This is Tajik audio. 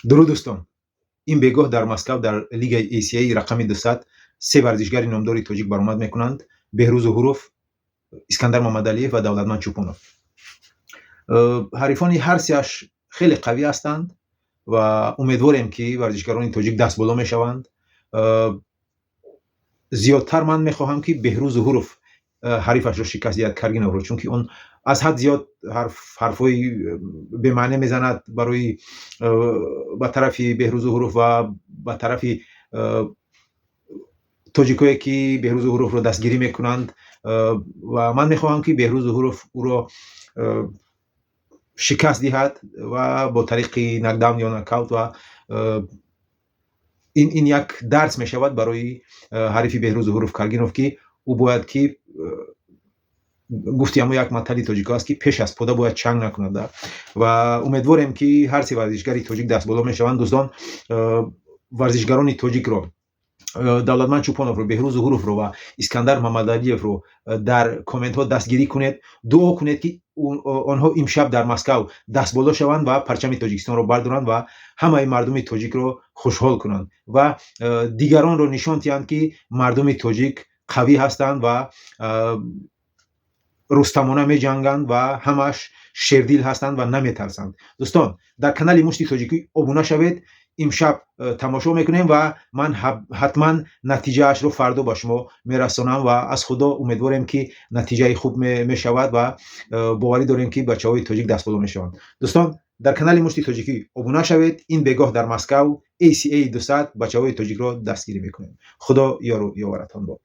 Дуруд, дӯстон! Ин бегоҳ дар Москав дар лигаи ACA рақами 200 се варзишгари номдори тоҷик баромад мекунанд: Беҳрӯз Зуҳуров, Искандар Мамадалиев ва Давлатманд Чӯпонов. Ҳарифони ҳар сеаш хеле қавӣ ҳастанд ва умедворем, ки варзишгарони тоҷик дастболо мешаванд. Зиёдтар ман мехоҳам, ки Беҳрӯз Зуҳуров ҳарифашро шикаст диҳад, Каргиновро, чунки он аз ҳад зиёд ҳарфҳои бемаъне мезанад барои ба тарафи Беҳрӯз Зуҳуров ва ба тарафи тоҷикое, ки Беҳрӯз Зуҳуровро дастгирӣ мекунанд. Ва ман мехоҳам, ки Беҳрӯз Зуҳуров ӯро шикаст диҳад ва бо тариқи нокдаун ё нокаут, ва ин як дарс мешавад барои ҳарифи Беҳрӯз Зуҳуров, Каргинов, ки ӯ бояд ки, гуфти ҳамо як матали тоҷико аст, ки пеш аз пода бояд чанг накунад. Ва умедворем, ки ҳар се варзишгари тоҷик дастболо мешаванд. Дӯстон, варзишгарони тоҷикро, Давлатманд Чӯпоновро, Беҳрӯз Зуҳуровро ва Искандар Мамадалиевро дар комментҳо дастгирӣ кунед, дуо кунед, ки онҳо имшаб дар Москав дастболо шаванд ва парчами Тоҷикистонро бардоранд ва ҳамаи мардуми тоҷикро хушҳол кунанд ва дигаронро нишон диҳанд, ки мардуми тоҷик қавӣ ҳастанд ва рустамона меҷанганд ва ҳамаш шердил ҳастанд ва наметарсанд. Дӯстон, дар канали Мушти Тоҷикӣ обуна шавед. Имшаб тамошо мекунем ва ман ҳатман натиҷаашро фардо ба шумо мерасонам ва аз Худо умедворем, ки натиҷаи хуб мешавад ва боварӣ дорем, ки бачаҳои тоҷик дастболо мешаванд. Дӯстон, дар канали Мушти Тоҷикӣ обуна шавед. Ин бегоҳ дар Москав ACA 200 бачаҳои тоҷикро дастгирӣ мекунем. Худо ёру ёваратон бод.